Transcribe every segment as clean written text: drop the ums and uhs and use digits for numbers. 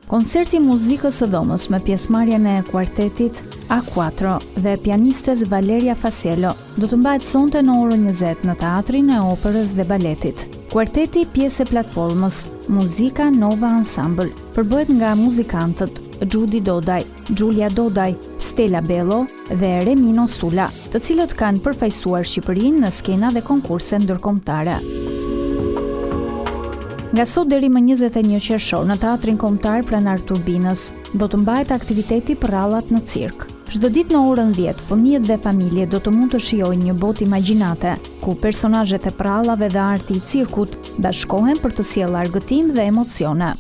Koncerti i muzikës së dhomës me pjesëmarrjen e kuartetit A Quattro dhe pianistes Valeria Fasiello do të mbahet sonte në orën 20 në Teatrin e Operës dhe Baletit. Kuarteti, pjesë e platformës Muzika Nova Ensemble, përbëhet nga muzikantët Xhudi Dodaj, Xhulia Dodaj, Stela Bello dhe Remino Sula, të cilët kanë përfaqësuar Shqipërinë në skena dhe konkurse ndërkombëtare. Nga sot deri më 21 qershor në Teatrin Kombëtar pranë ArTurbinës do të mbahet aktiviteti Përrallat në Cirk. Çdo ditë në orën 10, fëmijët dhe familjet do të mund të shijojnë një botë imagjinate, ku personazhet e përrallave dhe arti i cirkut bashkohen për të sjellë argëtim dhe emocione.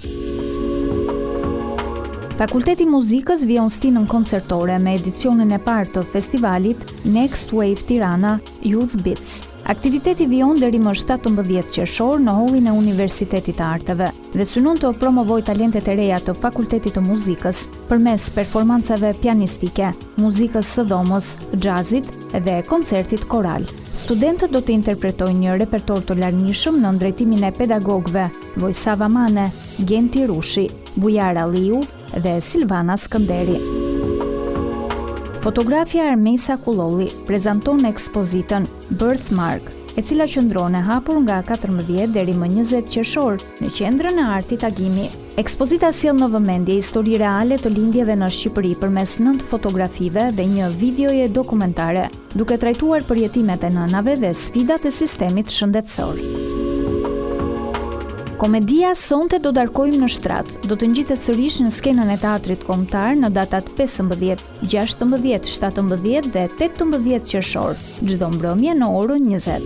Fakulteti i Muzikës vijon stinën koncertore me edicionin e parë të festivalit Next Wave Tirana Youth Beats. Aktiviteti vijon deri më 17 qershor në hollin e Universitetit të Arteve dhe synon të promovojë talentet e reja të Fakultetit të Muzikës përmes performancave pianistike, muzikës së dhomës, xhazit dhe koncertit koral. Studentët do të interpretojnë një repertor të larmishëm nën drejtimin e pedagogëve Vojsava Mane, Genti Rushi, Bujar Alliu dhe Silvana Skënderi. Fotografja Armesa Kullolli prezanton ekspozitën Birthmark, e cila qëndron e hapur nga 14 deri më 20 qershor në Qendrën e Artit Agimi. Ekspozita sjell në vëmendje histori reale të lindjeve në Shqipëri përmes nëntë fotografive dhe një videoje dokumentare, duke trajtuar përjetimet e nënave dhe sfidat e sistemit shëndetësor. Komedia Sonte do darkojmë në shtrat do të ngjitet sërish në skenën e Teatrit Kombëtar në datat 15, 16, 17 dhe 18 qershor, çdo mbrëmje në orën 20.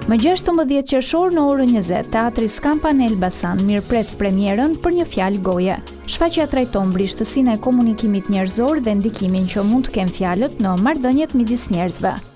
Më 16 qershor në orën 20, Teatri Skampa në Elbasan mirëpret premierën për një fjalë goje. Shfaqja trajton brishtësinë e komunikimit njerëzor dhe ndikimin që mund të kenë fjalët në marrëdhëniet midis njerëzve.